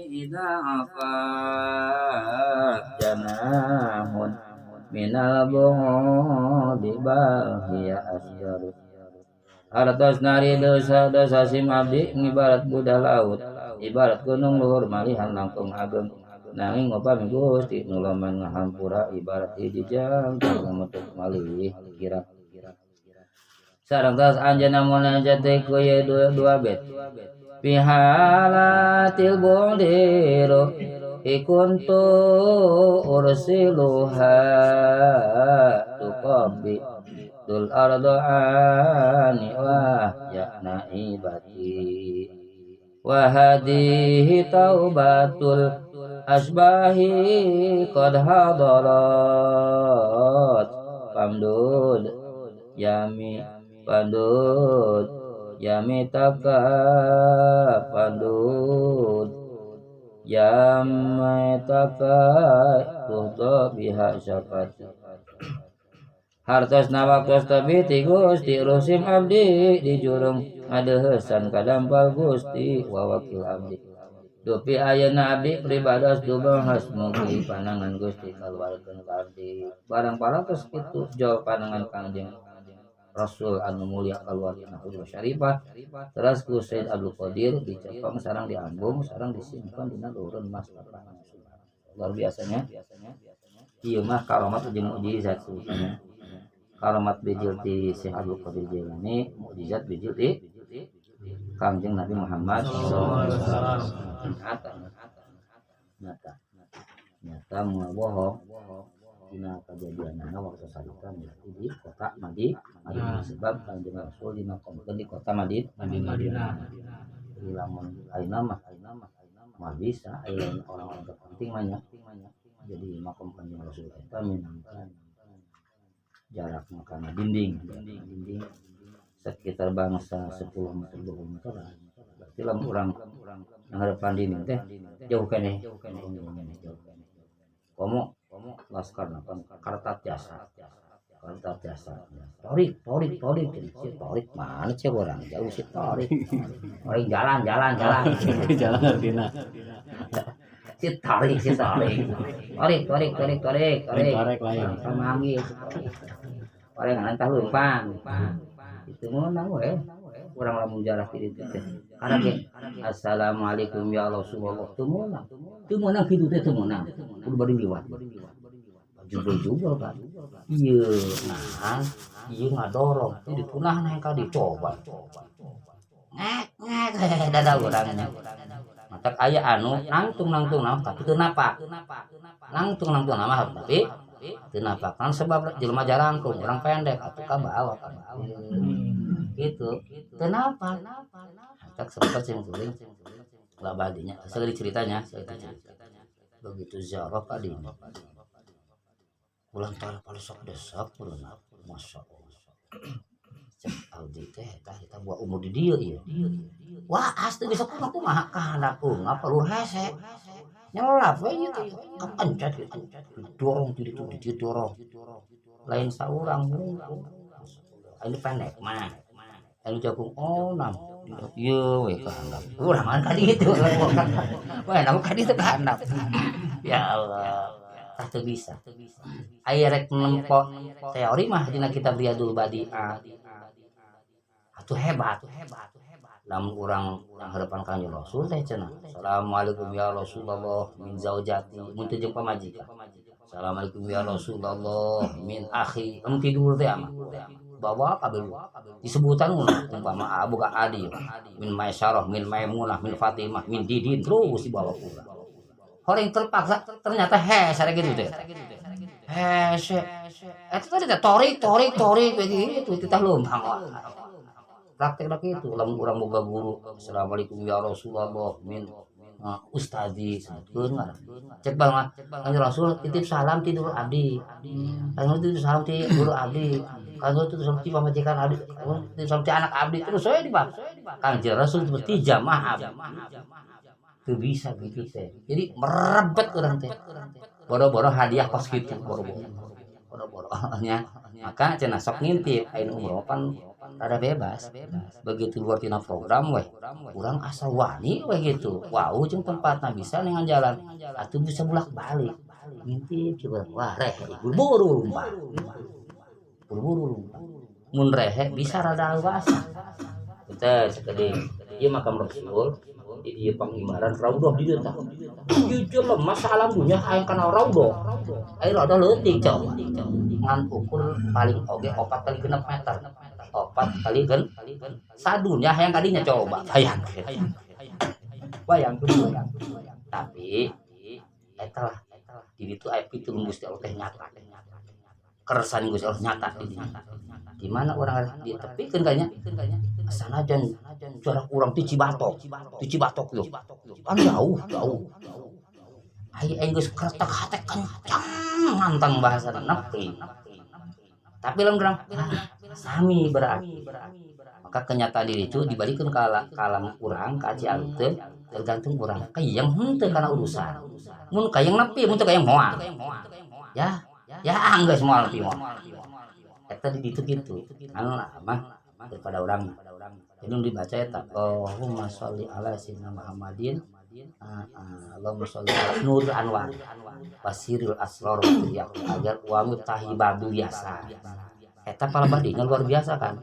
Idza afa janahun minal bu'di bal hiya asjaru. Hartos nari dosa-dosa sim abdi ngibarat budah laut, ibarat gunung luhur malihan langkung ageng. Nanging upami Gusti nu loman ngahampura ibarat hiji jam ngametuk malih kira. Sareng tos anjeunna munajat teh ku ieu dua bet. Bihalatil budiru ikuntu ursiluha tuqabbi dul ardo'ani wa ya naibati wa hadihi taubatul asbahi qad hadarat pamdud yami pandud yami taka pandud yami taka tuhdo biha syafaat. Hartos nawaktos tabi ti Gusti rusim abdi di jurung adeuheusan kadampal Gusti wa wakil abdi. Dupi ayeuna abdi pribados dubahas mugi panangan Gusti kaluarkeun ka abdi. Barang parantos kitu jol panangan Kangjeng Rasul anu mulia kaluar tina huruf syarifah. Teras ku Sayyid Abdul Qadir dicepeng sareng diambung sareng disimpen dina luhureun mas lapangan. Luar biasanya. Ieu mah karamat jeung mukjizat sebetulnya. Karamat bijil ti Syekh Abdul Qadir Jailani, mukjizat bijil ti Kangjeng Nabi Muhammad sallallahu alaihi wasallam. Nyata, nyata moal bohong. Dina kajadianana waktu sarita berarti di kota Madinah. Sebab Kangjeng Rasul dimakamkeun di kota Madinah. Jadi lamun ayeuna mah mah bisa aya orang-orang terpenting mah nya. Jadi makam Kangjeng Rasul eta minangka jarak karena dinding sekitar bangsa 10 meter 20 meter. Berarti lamun urang ngarepan dinding teh jauh keneh, jauh keneh. Komo laskar napa kartat jasa. Kartat jasa. Torik torik torik si torik mana sih orang jauh si torik. Orang jalan jalan jalan. Jalan artina. Si tarik si tarik. Tarik tarik tarik tarik tarik. Tarik lain. Manggil si tarik. Paling antah leumpang. Itu meunang we. Urang lamun jarah ti ditu teh. Karena ge assalamualaikum ya Rasulullah teu meunang. Teu meunang kitu teh teu meunang. Kudu bari liwat. Jubel-jubel kan. Ieu nah, ieu ngadorong teh dipunah naik ka dicoba. Ngek ngek dada urang nya. Matak aya anu nangtung-nangtung naon tapi teu napak. Nangtung-nangtung nama tapi teu napak kan sebab jelema jarangkung urang pendek atuh ka bawah kan. Gitu. Teu napak. Matak sempat sing kuring labadinya segala ceritanya, begitu ziarah ka dinya. Ulang tahun palesok desak ulang Masya Allah. Cek abdi teh tah kita buat umur di dieu ieu. Wah, asli bisa kumaha kumaha kana ngapa lu hese. Nyelap we ieu teh kepencet gitu. Didorong ti ditu didorong. Lain saurang hungkul. Ini pendek mah. Anu jagung onam. Ieu we ka handap. Urang mah ka ditu. Wah, namun ka ditu ka handap. Ya Allah. Tah teu bisa. Aya rek nempo teori mah dina kitab Riyadul Badi'ah. Atuh hebat. Lamun urang harapan Kanjeng Rasul teh cenah. Assalamualaikum ya Rasulullah min zaujati mun teu jeung pamajikan. Assalamualaikum ya Rasulullah min akhi. Lamun tidur teh mah. Bawa kabeh disebutan mun umpama Abu ka Adi min Maisyarah min Maimunah min Fatimah min Didin terus dibawa urang. Horeng terpaksa ternyata hese gitu teh. Hese. Eta tadi teh torik torik torik begitu titah leumpang wae. Praktek lagi itu lamun urang boga guru assalamualaikum ya Rasulullah min ustazi sebutkeun ngaran. Cek bang mah Kanjeng Rasul titip salam ti dulur abdi. Kanjeng titip salam ti guru abdi. Kanjeng titip salam ti pamajikan abdi. Kanjeng titip salam ti anak abdi terus we di bang. Kanjeng Rasul ti jamaah abdi. Teu bisa gitu teh. Jadi merebet urang teh. Boro-boro hadiah kos kitu boro-boro. Boro-boro nya. Maka cenah sok ngintip aya umroh pan Rada bebas. Begitu luar tina program weh, urang asal wani weh gitu. Wow, jeung tempatna bisa dengan jalan atuh bisa bolak-balik. Ngintip coba, wah rehe buru-buru lompat. Buru-buru lompat. Mun rehe bisa rada luasa. Bentar sakedeung. Ieu makam Rasul di dieu pangimbaran raudhah di dieu tah. Ieu jelema salam dunya hayang kana raudhah. Aya raudhah leutik coba. Ngan ukur paling oge 4 kali 6 meter. 4 kali gen sadunya hayang kadinya coba bayangkeun. Bayangkeun. Tapi eta lah di ditu aya pitulung Gusti Allah teh nyata. Keresan Gusti Allah nyata di dinya. Di mana orang ditepikeun kayaknya sanajan jarak urang ti Cibatok, ti Cibatok yo. Kan jauh, jauh. Ai aing geus kretek hate kencang ngantang bahasana nepi. Tapi lamun urang sami berarti. Maka kenyataan diri itu dibalikeun ka alam urang ka Ciaruteun tergantung urang kayang henteu kana urusan. Mun kayang nepi, mun teu kayang moal. Ya, ya anggeus moal nepi moal. Eta di ditu kitu. Anu mah daripada urang. Jadi nu dibaca eta Allahumma sholli ala sayyidina Muhammadin Allahumma sholli ala Nur Anwar Basiril Asrar agar wa miftahi babil biasa. Eta palebah luar biasa kan.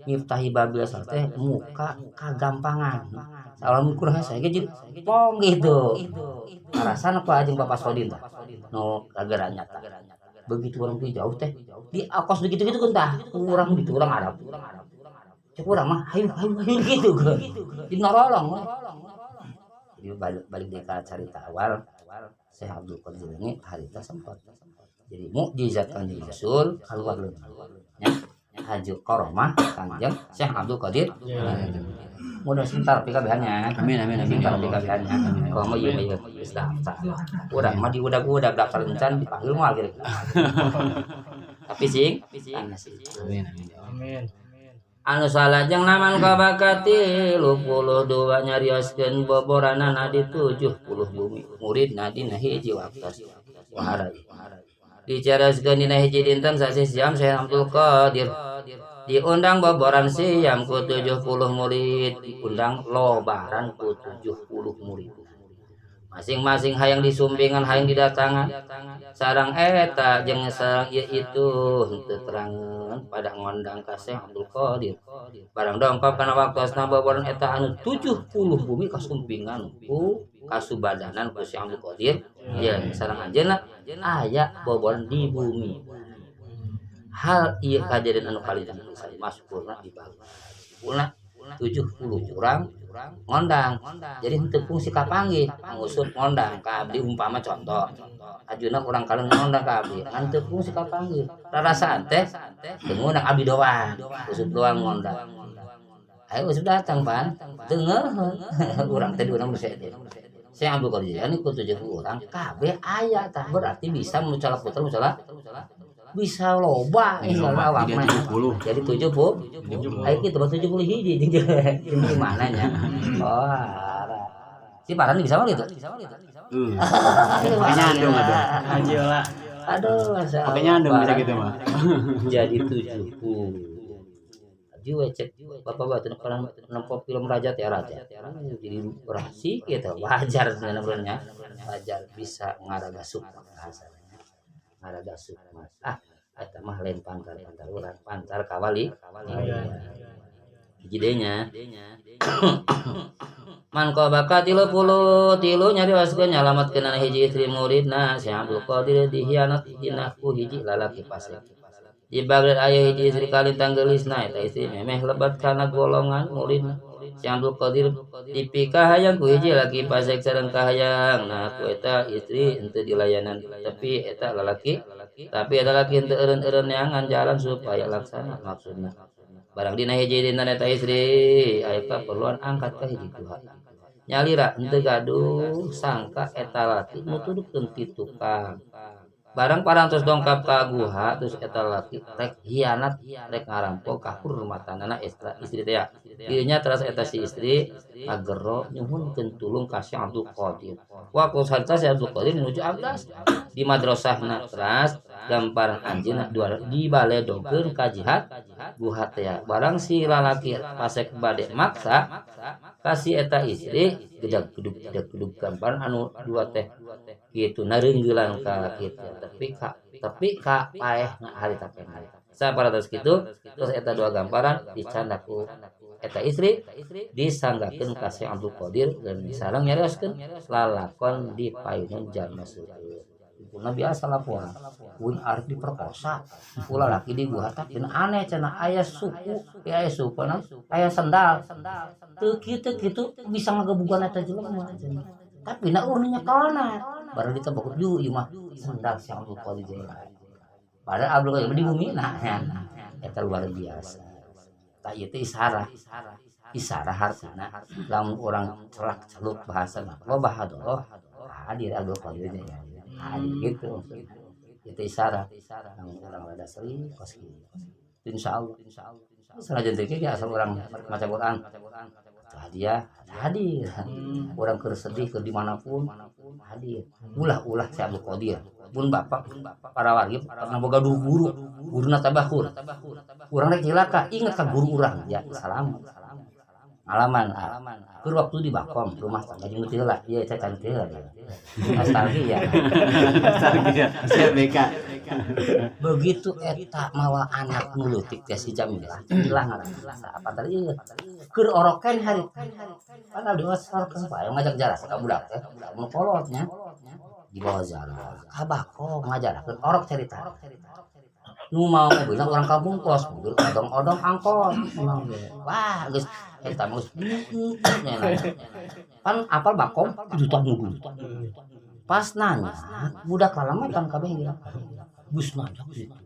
Miftahi babil biasa teh muka kagampangan. Salam kurang saya ge jadi pong gitu. Ngarasana ku jeung Bapak Sodin tah. Nu kagera nyata. Begitu orang tuh jauh teh di akos begitu-gitu kan tah. Urang gitu urang Arab. Cek urang mah hayu hayu hayu gitu kan. Di norolong. Jadi balik deui ka carita awal Syekh Abdul Qadir ini harita sempat. Jadi mukjizat Kanjeng Rasul keluar leungeun. Ya, haju karomah Kanjeng Syekh Abdul Qadir. Mudah sebentar PKB-nya. Amin amin amin. Sebentar PKB-nya. Kalau mau ieu mah geus daftar. Urang mah diudag-udag daftar encan dipanggil moal gitu. Tapi sing anu sing. Amin amin. Amin. Anu salajeng naman kabaka 32 nyarioskeun boboranana di 70 bumi muridna dina hiji waktos wahara dicarioskeun dina hiji dinten sasih siam Syekh Abdul Qadir diundang boboran siam ku 70 murid diundang lobaran ku 70 murid masing-masing hayang disumpingan hayang didatangan sarang eta jeung sarang ieu itu henteu terangeun pada ngondang ka Syekh Abdul Qadir barang dongkap kana waktosna boboran eta anu 70 bumi kasumpingan ku kasubadanan ku Syekh Abdul Qadir jeung sarang anjeunna aya boboran di bumi hal ieu kajadian anu kalintang pisan maskurna dibagi pulna 70 urang ngondang jadi henteu fungsi kapanggih ngusut ngondang ka abdi umpama contoh ajuna urang kaleng ngondang ka abdi ngan teu fungsi kapanggih rarasaan teh teu ngundang abdi doang usut doang ngondang ayo usut datang pan teu ngeuheun urang teh diundang nu teh Syekh Abdul Qadir Jailani ku 70 urang kabeh aya tah berarti bisa mucala putra mucala bisa loba Loba, awak jadi mah. 70. Jadi 70. Ayo kita mah 70 hiji jeung gimana nya. Oh, ara. Si Paran bisa mah gitu. Pakai nyandung atuh. Haji lah. Aduh, masa Pakai nyandung bisa gitu mah. Jadi 70. Haji we cek bapak bapak pernah nempo film raja teh raja. Jadi berhasil gitu. Wajar sebenarnya. Wajar bisa ngaraga sukma bahasanya. Ngaraga sukma. Ah, eta mah lain pantar-pantar urang, pantar kawali. Hiji deui nya. Man qabaka 33 nyarioskeun nyalametkeun hiji istri muridna Syekh Abdul Qadir dihianat dina ku hiji lalaki fasik. Di Baghdad aya hiji istri kalintang geulisna eta istri memeh lebat kana golongan muridna. Syekh Abdul Qadir dipikahayang ku hiji laki fasik sareng kahayang. Nah ku eta istri henteu dilayanan tapi eta lalaki tapi eta laki henteu eureun-eureun neangan jalan supaya laksana maksudna. Barang dina hiji dinten eta istri aya kaperluan angkat ka hiji guha. Nyalira henteu gaduh sangka eta laki nuturkeun ti tukang. Barang parantos dongkap ka guha terus eta laki rek hianat rek ngarampok kahurmatanana istri teh ya. Ieu nya teras eta si istri kagero nyuhunkeun tulung ka Syekh Abdul Qadir. Waktu harita Syekh Abdul Qadir menuju Abdas di madrasahna teras gamparan anjeunna dua dibaledokeun ka jihad guha teh ya. Barang si lalaki pasek bade maksa ka si eta istri gedag gedug gamparan anu dua teh kitu nareunggeulan ka kitu tapi ka paehna harita keneh. Saparatos kitu terus eta dua gambaran dicandak ku eta istri disanggakeun ka Syekh Abdul Qadir dan sareng nyarioskeun lalakon di payunan jalma seueur. Kumpulna biasa laporan pun arek diperkosa ulah laki di guha teh aneh cenah aya suku aya suku aya sendal teu kitu kitu bisa ngagebugan eta jelema cenah. Tapi na urnya kalana baru ditebak ju ieu mah sendal Syekh Abdul Qadir Jailani. Padahal Abdul Qadir di bumi nah eta luar biasa. Tah ieu teh isarah. Isarah hartina lamun urang celak celuk bahasa mah loba hadoroh hadir Abdul Qadir Jailani. Hadir gitu. Itu isarah. Lamun urang rada seri kos kieu. Insyaallah. Sanajan teh ge asal urang maca Quran hadiah hadir. Orang keur sedih keur dimanapun hadir. Ulah-ulah Syekh Abdul Qadir. Pun bapak para wargi pernah boga guru, guruna tabakur. Urang rek cilaka inget ka guru urang ya salam. Ngalaman ah. Keur waktu di Bakom rumah tangga jeung teu lah. Ieu teh can teu lah. Nostalgia. Nostalgia. Siap BK. Begitu eta mawa anak nu leutik teh si Jamilah. Jamilah ngaranna. Apa tadi ieu? Keur oroken hari. Kan abdi mah oroken bae ngajak jarak ka budak teh. Mun kolotnya dibawa jarak. Ka Bakom ngajarakeun orok cerita. Nu mau mobilna urang kampung kos, mobil odong-odong angkot. Wah, geus eta mah geus pan apal Bakom kudu tanggung. Pas nanya, budak lalamatan kabeh ge. Geus nanya gitu.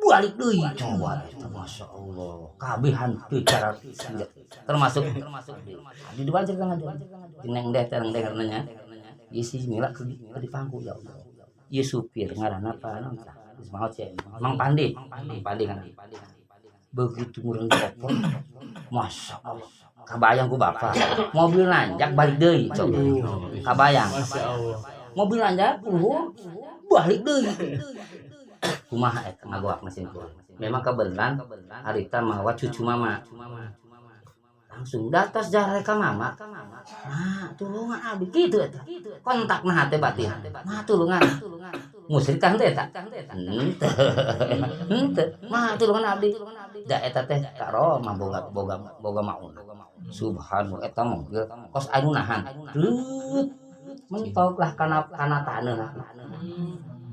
Balik deui coba eta masyaallah. Kabehan teu cara termasuk di dua cerita ngajar. Neng deh teh neng nanya. Ieu si Mila keur dipangku ya Allah. Ieu supir ngaranna apa naon tah? Semangat sih, Mang Pandi, Mang Pandi kan. Begitu ngurang telepon, masya Allah, kabayang ku bapak, mobil nanjak balik deui, coba, kabayang, mobil nanjak, balik deui, kumaha eta ngagoak mesin ku. Memang kebenaran, harita mawa cucu mama, langsung datas jarak ka mama, nah tulungan abdi kitu eta, kontak nah teh batin, nah tulungan. Musrik tah teh eta henteu henteu mah tulungan abdi da eta teh karomah boga boga boga maun subhanallah eta mobil kos anu nahan leut mentok lah kana kana taneuh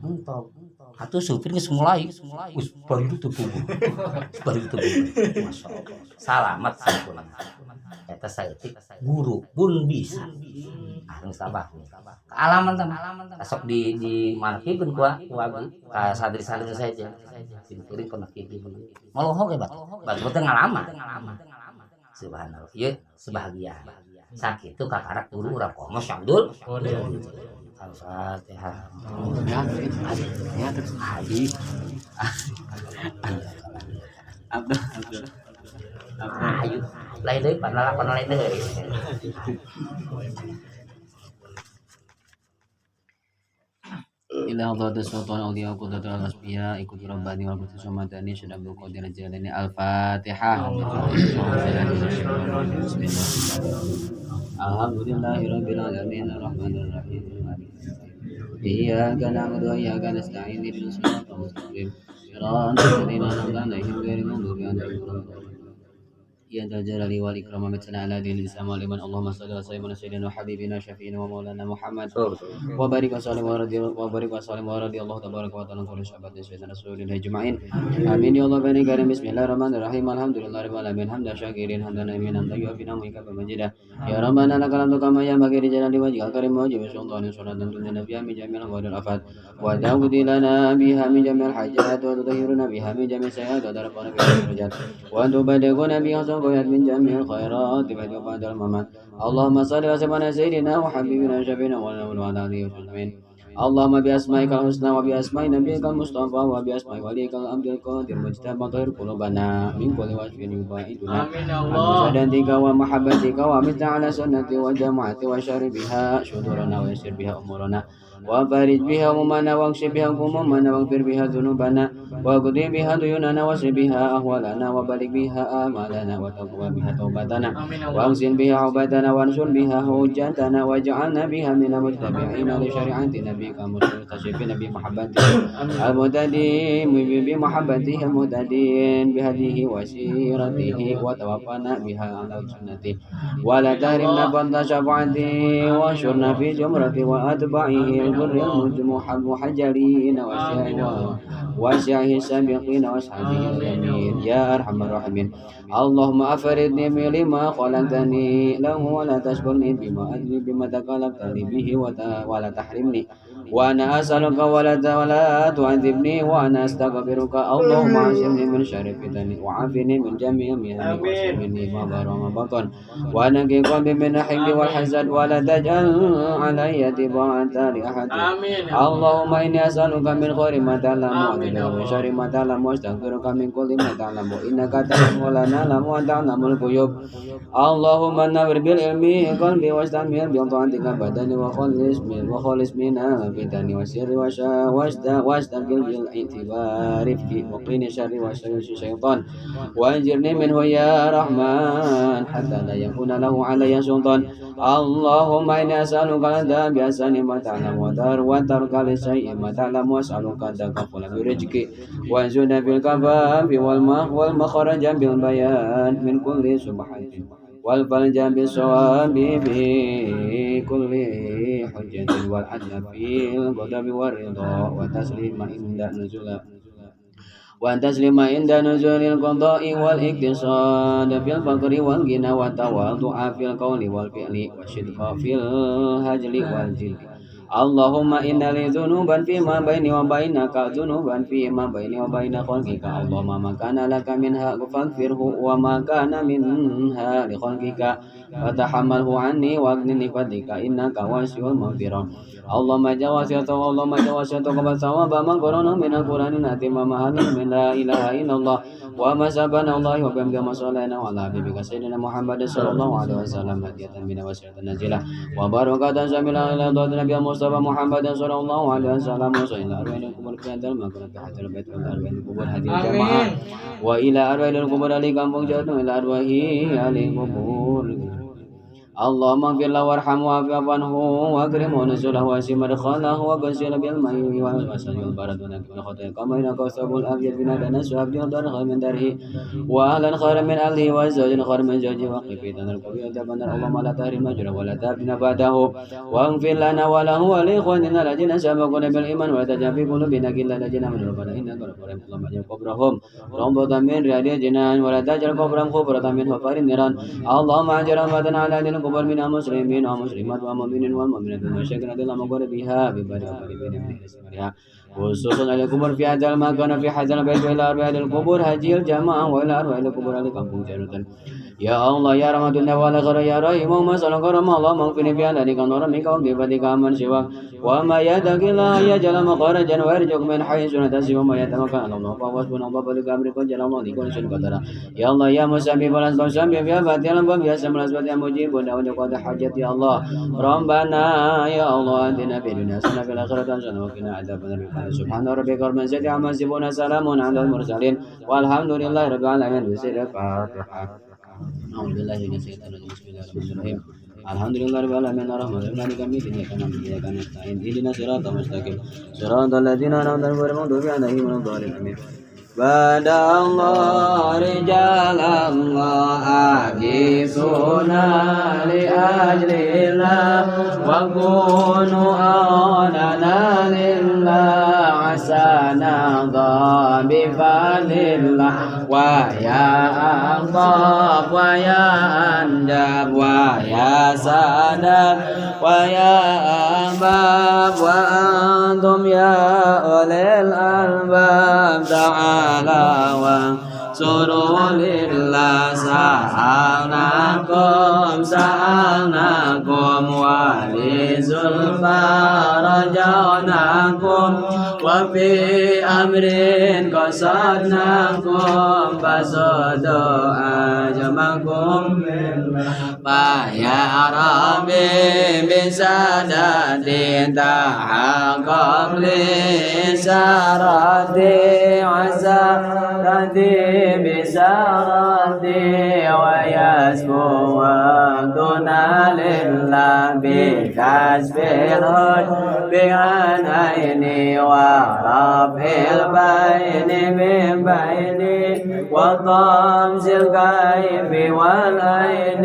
mentok atuh supir geus mulai geus bari teu puguh bari teu puguh masyaallah salamat sampurna eta saeutik guru pun bisa ah sabah kealaman tah sok di manakibkeun ku abdi ka santri-santri saja simkuring panakibkeun moloho ge batu teh ngalaman subhanallah ieu sebahagian sakitu kakarak guru urang komo Syekh Abdul Al-Fatihah. Ya terus haji Abdul ayo lain deui panalakon lain deui. Ila hadratus sultan awliya qudratul asbiya ikuti rabbani wal qudratus samadani Syekh Abdul Qadir Jailani. Al-Fatihah. Alhamdulillahirabbil alamin arrahmanir rahim iyyaka na'budu wa iyyaka nasta'in ihdinas siratal mustaqim siratal ladzina an'amta 'alaihim ghairil maghdubi 'alaihim waladdallin. Ya dzal jalali wal ikram wa ala dinil islam wal iman. Allahumma shalli ala sayyidina sayyidina wa habibina syafiina wa maulana Muhammad wa barik wa sallim wa radhiyallahu wa barik wa sallim wa radhiyallahu tabaraka wa ta'ala an sahabat sayyidina rasulillah ajma'in. Amin ya Allah bani karim. Bismillahirrahmanirrahim. Alhamdulillahirabbil alamin hamdan syakirin hamdan amin hamdan yu'afina muika majida. Ya rabbana lakal hamdu kama yanbaghi li jalali wajhikal karim wa wajhi sultani salatan tunjina biha min jami'il ahwali wal afat wa taqdi lana biha min jami'il hajat wa tutahhiruna biha min jami'is sayyi'at wa tarfa'una biha darajat wa tubalighuna biha min jami'il khairati ba'da al-mamat. Allahumma shalli wa sallim ala sayyidina wa habibina syafiina wa ala alihi wa sahbihi. اللهم بأسمائك الحسنى وبأسماء نبيك المصطفى وبأسماء وليك العبد القادر المجتبى طهر قلوبنا من كل وصف يباعدنا عن مشاهدتك ومحبتك وأمتنا على سنتي وجماعتي وشر بها شذورنا ويسر بها أمورنا وفارج بها همومنا واكشف بها غمومنا واغفر بها ذنوبنا واقضي بها ديوننا واصرف بها أهوالنا وبلغ بها آمالنا وتقبل بها توبتنا واغسل بها عبادنا وانصر بها حجتنا واجعلنا بها من المتبعين لشريعة نبيك المستشفين بمحبته المهتدين بمحبته المهتدين بهديه وسيرته وتوفنا بها على سنته ولا تحرمنا فضل شفاعته وانشرنا في زمرته وأتباعه الغر المحجلين وشيعه السابقين وأصحابه الأمين يا أرحم الراحمين. اللهم أفردني لما خلقتني له ولا تشغلني بما أدري بما تكلفتني به ولا تحرمني وأنا أسألك ولا تعذبني وأنا أستغفرك. اللهم عصمني من شر الفتن وعافني من جميع المهن واسلمني ما ظهر وما بطن ونقي قلبي من الحقد والحسد ولا تجعل علي طباعة لأحد. اللهم إني أسألك من خير ما تعلم وأعوذ بك من شر ما تعلم وأستغفرك من كل ما تعلم إنك تعلم ولا نعلم وتعلم الغيوب. اللهم نور بالعلم قلبي واستعمل بطاعتك بدني وخلص من الفتن والسر واستقل بالاعتبار في وقني شر الشيطان وانجرني منه يا رحمن حتى لا يكون له علي سلطان. اللهم إني أسألك الأداء بأحسن ما تعلم وترك للشيء ما تعلم وأسألك التكفل برزقي وانزل في الكفاف والمخرج بالبيان من كل سبحة والفرج بالصواب في كل حجة والعدل في الغضب والرضا وتسليم عند نزول القضاء والاقتصاد في الفقر والغنى والتواضع في القول والفعل والصدق في الهجل والجل. اللهم إن لي ذنوبا فيما بيني وبينك ذنوبا فيما بيني وبين خلقك. اللهم ما كان لك منها فاغفره وما كان منها لخلقك فتحمله عني واغنني بفضلك إنك واسع المغفرة. اللهم جواسيتك ثواب ما قرأنا من القرآن العظيم وما من لا إله إلا الله وما سبحان الله وبحمده وما صلينا على حبيبك سيدنا محمد صلى الله عليه وسلم هدية من وسيلة نزيلة وبركة شاملة إلى النبي المصطفى محمد صلى الله عليه وسلم وإلى أرواح القبور في هذا المكان في هذا البيت وإلى أرواح القبور هذه الجماعة وإلى أرواح القبور لكم إلى أرواح القبور. اللهم اغفر له وارحمه واعف عنه واكرمه نزله واسع مدخله وغسله بالماء والغسل والبرد ونقي من خطايا كما انك الثوب الابيض من دنس وابيض دار خير من داره واهلا خيرا من اهله وزوجا خيرا من زوجه وقف فتن القبر عذاب النار. اللهم لا تحرمنا اجره ولا تفتنا بعده واغفر لنا وله ولاخواننا الذين سبقونا بالايمان ولا تجعل في قلوبنا غلا للذين امنوا ربنا انك غفور رحيم. اللهم اجعل قبرهم روضة من رياض الجنان ولا تجعل قبرهم حفرة من حفر النيران. اللهم اجعل رحمتنا على اهل القبور من المسلمين والمسلمات والمؤمنين والمؤمنات والمشاكل التي مر بها ببر وقريبين من اسمها خصوصا على القبور في هذا المكان في هذا البيت والى أرواح القبور هذه الجماعة والى أرواح القبور لكم جنة. يا الله يا رحمة الله والآخرة يا رحيم وما كرم اللهم اغفر في ذلك نور منك وبفضلك من سواك وما يتق الله يجعل مخرجا ويرزق من حيث لا يحتسب وما يتوكل على الله فهو حسبنا الله فلك أمر جل الله لكل شيء قدر. يا الله يا مسبب الأسباب سبب يا فاتح الأبواب يا سميع الأصوات يا مجيب دعوة قضاء حاجات يا الله ربنا يا الله آتنا في الدنيا حسنة وفي الآخرة حسنة وقنا عذاب النار. سبحان ربك رب العزة عما يصفون سلام على المرسلين والحمد لله رب العالمين. بسر الفاتحة. أعوذ بالله من الشيطان الرجيم. بسم الله الرحمن الرحيم. الحمد لله رب العالمين الرحمن الرحيم مالك يوم الدين إياك نعبد وإياك نستعين اهدنا الصراط المستقيم صراط الذين أنعمت عليهم غير المغضوب عليهم ولا الضالين آمين. بدا الله رجال الله أغيثونا لأجل الله وكونوا أعوننا لله عسى نرضى بفضل الله ويا ألطاف ويا أنجب ويا سادات ويا أحباب وأنتم يا أولي الألباب تعالوا وانصروا لله سألناكم سألناكم ولزلفى رجعناكم وفي أمر قصدناكم فسدوا أجمعكم فيا ربي بسداد تحقق لي سردي وسردي بسردي ويسبو وعدنا لله بكشف الحجب عن عيني ورفع البين من بيني وطمس الغيب والعين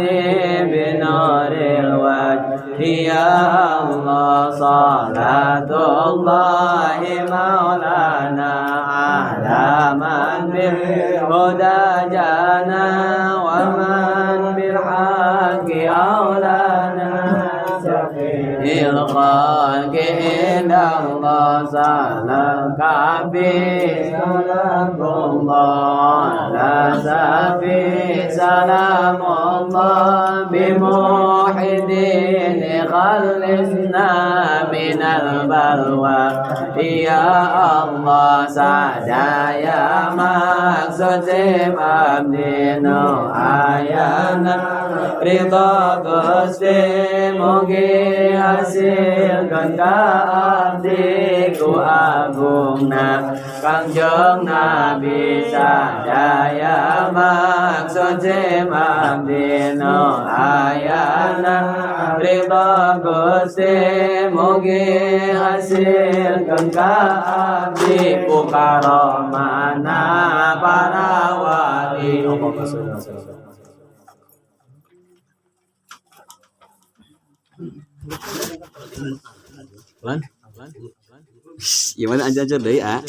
بنور الوجه يا الله صلاة الله مولانا على من بالهدى جانا ومن بالحق أولانا الخلق إلى الله سلام كافي سلام الله على سافي سلام الله بموحدين خلصنا من البلوى يا الله sadaya maksud abdi nu ayana ridha Gusti mugi hasilkeun ka abdi ku agungna Kangjeng Nabi sadaya maksud abdi nu ayana ridha Gusti mugi hasilkeun ka abdi ku karomana para wali. Allahumma sholli ala sayyidina. Lan, gimana aja-aja deh, ah.